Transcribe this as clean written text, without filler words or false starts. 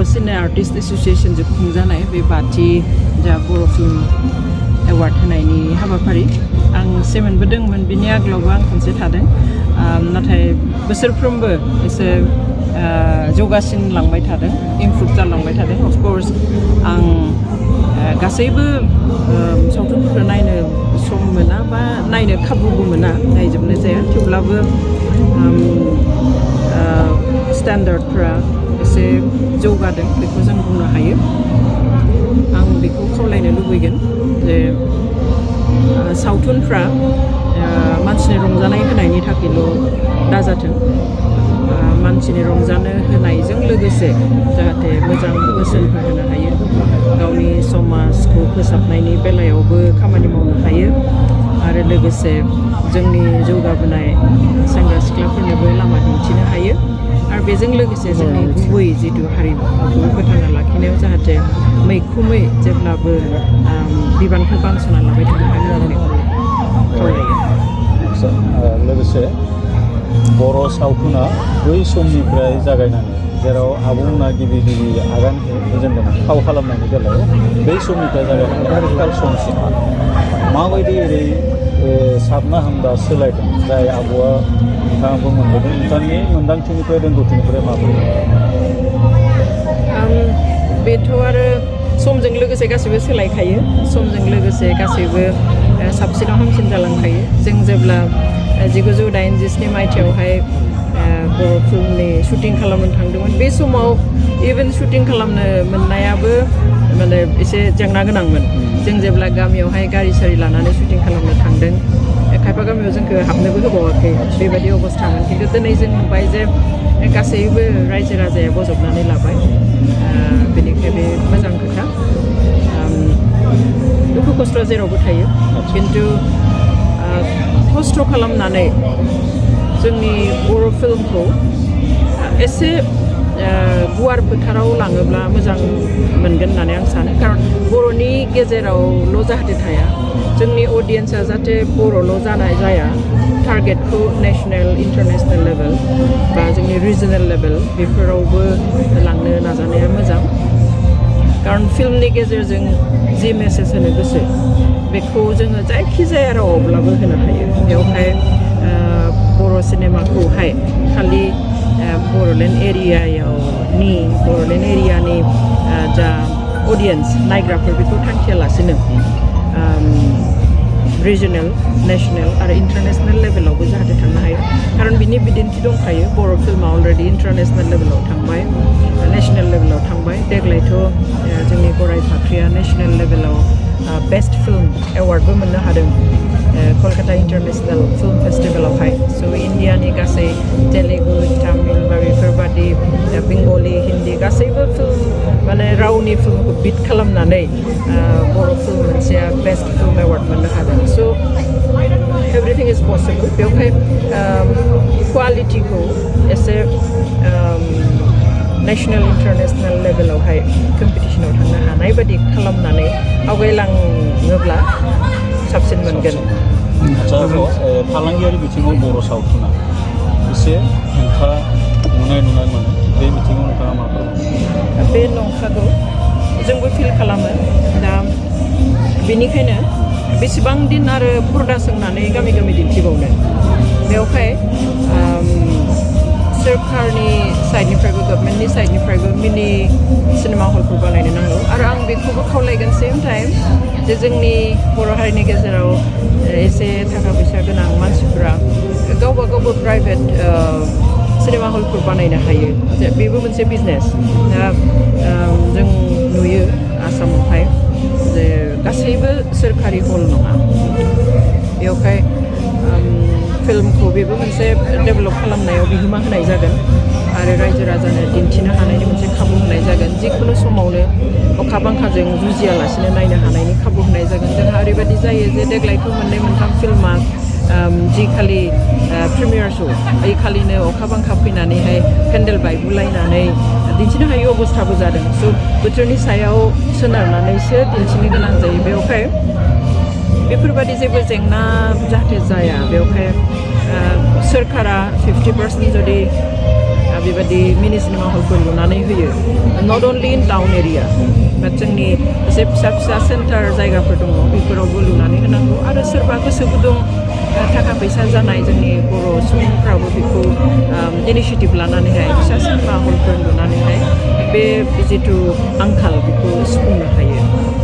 बर' सिने artist association जों खुंजानाय बे बाथि जा बर' फिल्म एवार्ड होनायनि हाबाफारि आं सेमोनबो दंमोन बिनि आगोलावबो आं खनसे थादों नाथाय बोसोरफ्रोमबो एसे जौगासिन लांबाय थादों इमप्रुभ जालांबाय थादों अफकोर्स आं गासैबो सावथुनफोरखौ नायनो सम मोना बा नायनो खाबुबो मोना नायजोबनाय जाया थेवब्लाबो स्टैंडार्डफ्रा एसे जौगादों बेखौ जों बुंनो हायो आं बेखौ खावलायनो लुबैगोन जे सावथुनफ्रा मानसिनि रंजानाय होनायनि थाखायल' दाजाथों मानसिनि रंजानो होनायजों लोगोसे जाहाथे मोजां बोसोनफोर होनो हायो गावनि समाजखौ फोसाबनायनि बेलायावबो खामानि मावनो हायो आरो लोगोसे जोंनि जौगाबोनाय सेंग्रा सिख्लाफोरनोबो लामा दिन्थिनो हायो आरो बेजों लोगोसे जोंनि गुबै जिथु हारिमुखौ फोथांना लाखिनायाव जाहाथे मैखोमै जेब्लाबो बिबानखौ बांस'ना लाबाय थानो हायो आरो बेखौ खावलायो लोगोसे बर' सावथुना बै समनिफ्राय जागायनानै जेराव आबुंना गिबि आगान होजेनदोंमोन फाव खालामनायनि बेलायाव बै समनिफ्राय जागायनानै आथिखाल समसिम माबायदि ओरै साबना हामदा सोलायदों जाय आब'आ नोंथाङाबो मोनबोदों नोंथांनि मोन्दांथिनिफ्राय रोंगौथिनिफ्राय माबोरै बेथ' आरो समजों लोगोसे गासैबो सोलायखायो समजों लोगोसे गासैबो साबसिनाव हामसिन जालांखायो जों जेब्ला 1987 मायथाइयावहाय बर' फिल्मनि शुटिं खालामनो थांदोंमोन बे समाव इभेन शुटिं खालामनो मोननायाबो माने एसे जेंना गोनांमोन जों जेब्ला गामियावहाय गारि सारि लानानै शुटिं खालामनो थांदों खायफा गामियाव जोंखौ हाबनोबो होबावाखै बेबायदि अबस्थामोन खिन्थु दिनै जों नुबाय जे गासैबो रायजो राजाया बजबनानै लाबाय बेनिखाय बे मोजां खोथा दुखु खस्थ' जेरावबो थायो खिन्थु खस्थ' खालामनानै जोंनि बर' फिल्मखौ एसे गुवार फोथाराव लाङोब्ला मोजां मोनगोन होननानै आं सानो खारन बर'नि गेजेरावल' जाहाथे थाया जोंनि अडियेन्सआ जाहाथे बर'ल' जाया टारगेटखौ नेशनेल इन्टारनेशनेल लेभेल बा जोंनि रिजनेल लेभेल बेफोरावबो लांनो नाजानाया मोजां खारन फिल्मनि गेजेरजों जि मेसेज होनो गोसो बेखौ जोङो जायखिजाया रावावब्लाबो होनो हायो बेवहाय बर' सिनेमाखौहाय खालि बर'लेण्ड एरियानि जा अडियेन्स नायग्राफोर बेखौ थांखियालासिनो रिजनेल नेशनेल आरो इन्टारनेशनेल लेभेलावबो जाहाथे थांनो हायो खारन बिनि बिदिन्थि दंखायो बर' फिल्मा अलरेडि इन्टारनेशनेल लेभेलाव थांबाय नेशनेल लेभेलाव थांबाय देग्लायथ' जोंनि गराय फाख्रिया नेशनेल लेभेलाव बेस्ट फिल्म एवार्डबो मोननो हादों कलकाता इन्टारनेशनेल फिल्म फेस्टिभेलावहाय स' इन्डियानि गासै तेलुगु तामिल बा बेफोरबादि बेंगलि हिन्दी गासैबो फिल्म माने रावनि फिल्मखौ बिट खालामनानै बर' फिल्म मोनसेया बेस्ट फिल्म एवार्ड मोननो हादों स' एभरिथिं इज पसिबल बेवहाय क्वालिटिखौ एसे नेशनेल इन्टारनेशनेल लेभेलावहाय कम्पिटिसनाव थांनो हानाय बायदि खालामनानै आवगायलाङोब्ला साबसिन मोनगोन फालांगियारि बिथिङाव बर' सावथुना एसे हेंथा नुनाय मोनो बे बिथिङाव नोंथाङा मा फोरमायो बे नंखागौ जोंबो फिल खालामो दा बेनिखायनो बेसेबां दिन आरो पर्दा सोंनानै गामि गामि दिन्थिबावनो बेवहाय सोरखारनि साइडनिफ्रायबो गभर्नमेन्टनि साइडनिफ्रायबो मिनि सिनेमा हलफोर बानायनो नांगौ आरो आं बेखौबो खावलायगोन सेम टाइम जे जोंनि बर' हारिनि गेजेराव एसे थाखा फैसा गोनां मानसिफोरा गावबा गावबो प्राइभेट सिनेमा हलफोर बानायनो हायो बेबो मोनसे बिजनेस दा जों नुयो आसामावहाय जे गासैबो सोरखारि हल नङा बेवहाय फिल्मखौ बेबो मोनसे डेभेलप खालामनायाव बिहोमा होनाय जागोन आरो रायजो राजानो दिन्थिनो हानायनि मोनसे खाबु होनाय जागोन जिखुनु समावनो अखा बांखाजों जुजियालासिनो नायनो हानायनि खाबु होनाय जागोन जोंहा ओरैबायदि जायो जे देग्लायथ' मोननै मोनथाम फिल्मा जि खालि प्रिमियार श' ओइ खालिनो अखा बांखा फैनानैहाय पेन्डेल बायगुलायनानै दिन्थिनो हायै अबस्थाबो जादों स' बोथोरनि सायाव सोनारनानैसो दिन्थिनो गोनां जायो बेवहाय बेफोरबायदि जेबो जेंना जाहाथे जाया बेवहाय सोरखारा 50% जुदि बेबायदि मिनि सिनेमा हलफोर लुनानै होयो not only in town area बाट जोंनि एसे फिसा फिसा सेन्टार जायगाफोर दङ बेफोरावबो लुनानै होनांगौ आरो सोरबा गोसो गुदुं थाखा फैसा जानाय जोंनि बर' सुबुंफ्राबो बेखौ इनिसियेटिभ लानानैहाय फिसा सिनेमा हलफोर लुनानैहाय बे जिथु आंखाल बेखौ सुफुंनो हायो